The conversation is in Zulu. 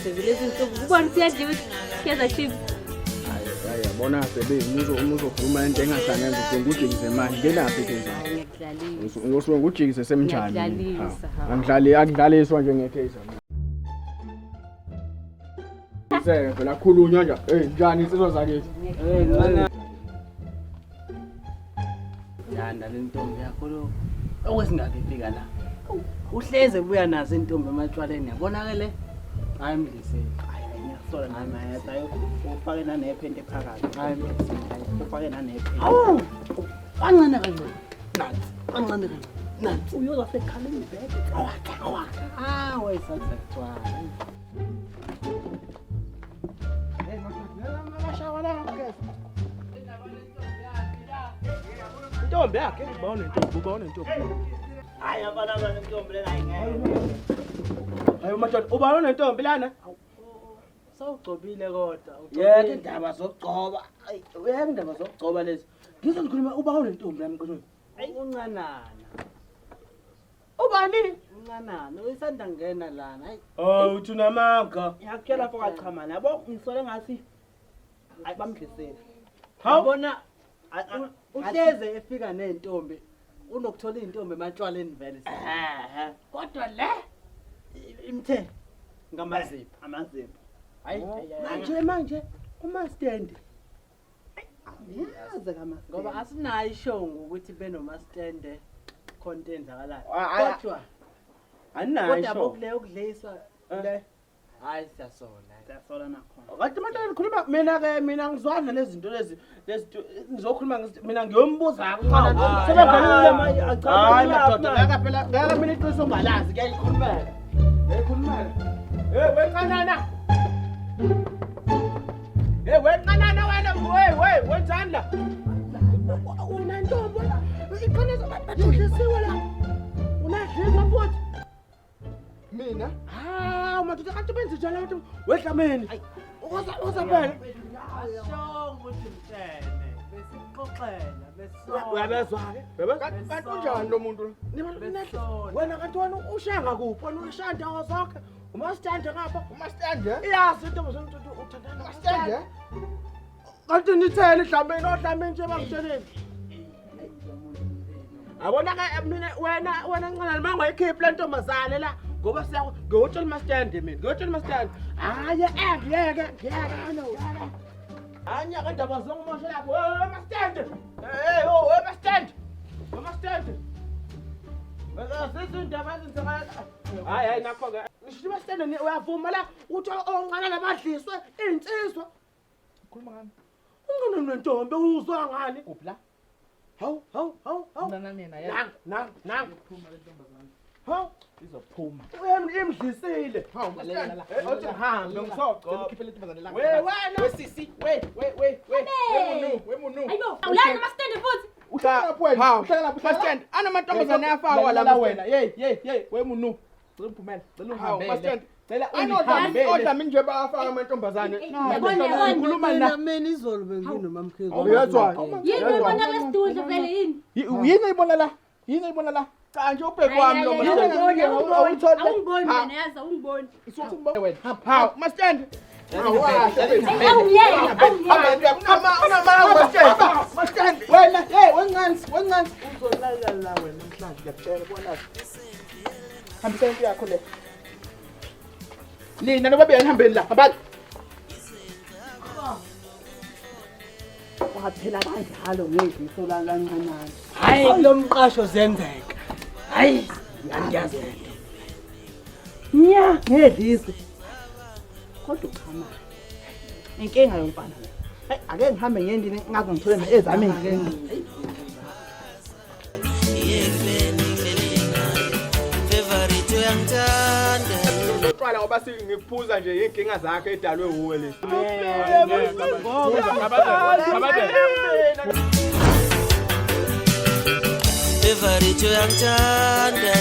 kahle lezi nsuku. Ubona ukuthi iyadliwa Kaizer Chiefs. Hayi yabona sebe uma uzokhuluma into engahlangene usuke ngujikise manje ngenaphi ke nje. Ngiyakudlalisa. Usuke ngujikise semnjani. Ngiyakudlalisa, hawu. Angidlali akudlaliswa nje ngeKaizer. Se phela khulunywa nje. Hey njani insizwa zakithi? Hey mwana. Yanda le ntombi yakho lo. Okwesingaka ifika la. Uhleze ebuya nazo intombi ematshwaleni yabona ke le. Hayi mdliseni. Hayi ngiyasola nami hayi ufake nanephenti phakathi. Hayi mdliseni. Ufake nanephenti. Awu! Kancane kancane. Nansi. Kancane kancane. Nansi. Uyoza sekhala imibhede. Ah, wayisandla kuthiwa. Intombi yakhe uba unentombi uba unentombi. Hayi abana banentombi lena ayingeke. Hayi madoda uba unentombi lana. Sawugcobile kodwa. Yeke indaba zokugcoba. Ayi uyeke indaba zokugcoba lezi. Ngizokhuluma uba unentombi lami qiniso. Uncanana. Ubani? Uncanana. Uyisanda ngena lana. Hayi. Oh uthi unamanga. Ngiyakutshela mfo kachamana yabo ngisole ngathi hayi bamdlisile. Yabona uhleze efika nentombi unokuthola intombi ematshwaleni vele. Kodwa le imthe ngamazipho. Amazipho. Hayi Manje manje umastendi. Angiyazi kamastendi. ngoba asinayo ishow ngokuthi benomastende khona into eyenzakalayo. Ah, ah, Kodwa Anayo kodwa isho. bokule ukudliswa Le hayi siyasola. siyasola nakhona. Kanti manje nikhuluma mina ke mina ngizwana lezi zinto lezi lezi ngizokhuluma mina ngiyombuza Hawu, sebengenile hayi, manje. hayi, Hayi madoda hayi. ngeke phela ngeke mina iqiniso ngalazi kuyayikhulumela. Kuyayikhulumela. Hey wencanana. Hey wencanana wena hey hey wenzani la? Unentombi wena. Iqiniso badlisiwe la. Unadlisa futhi. Mina? Hawu madoda kanti benze njalo abantu wedlameni. Uza uza phela. Asho ukuthi mtshene besixoxela besona. Uyabezwa ke? Uyabezwa? Kanti unjani lo muntu lo? Besona. Wena kanti wena ushaya kuphi? Wena ushaya ndawo zonke. Umasitande ngapha. Umastandi eh? Iyazi into zomuntu uthandana Umastandi eh? Kanti nithele dlamini odlamini nje bangitsheleni. Yabona ke mina wena wena ncanani mangayikhiphi le ntombazane la ngoba siya ngiyotshela umasitandi mina ngiyotshela umasitandi. Hayi ngiyeke ngiyeke ngiyeke. Anya ke indaba zongimosha lapho. Hey masitandi. Hey oh hey masitandi. Hey masitandi. Sisi indaba ezenzakala. Hayi hayi nakho ke. Ngisho masitandi uyavuma la uthi onqana labadliswe insizwa. Khuluma ngani? Ungana nentombi uzwa ngani? Kuphi la? Hawu hawu hawu hawu. Nana nina yena. Nang nang nang. Izophuma le ntombazane. Hawu Izophuma. imdlisile. Hawu masitandi. Eh othi ngihambe Cela ngisogcoba. ukhiphe le ntombazane la. We wena. We sisi, we we we we. We munu, we munu. Ayibo, awulani nomastende futhi. Uhlala lapho wena. Hawu. Uhlala lapho. uhlala Masitandi anamantombazane ayafakwa la la wena. Hey hey hey, we munu. Cela uphumele. Cela Hawu uhambele. masitandi. Cela Anodlamini ungihambele. odlamini nje bayafaka amantombazane. Yabona yabona. Ngikhuluma na. Mina izolo benginomamkhize. Uyezwa. Yini uyibona kulesidudla vele yini? Yini oyibona la? Yini oyibona la? Cha nje ubheki wami lo Hayi, masitandi. hayi, Awungiboni, awungiboni, awungiboni wena yazi awungiboni. Isuthi ngibona wena. Hawu masitandi. Awuyeke, awuyeke. Unamanga masitandi. Masitandi. Wena, hey, wencansi, wencansi. Uzolala la wena namhlanje ngiyakutshela bona. Hambisa into yakho le. Nina nobabili nihambeni la. Hambani. Waphela kanjalo ngedliso lancanana. Hayi lo mqasho ziyenzeka. Hayi angiyazi lento. Nya ngedliso. Kodwa uchamana. Inkinga yomfana le. Hayi ake ngihambe ngendini ngaze ngithole ezami ingane. Favorite uyangithanda Utshwala ngoba singiphuza nje inkinga zakhe edalwe wuwe lezi. Favorite uyangithanda.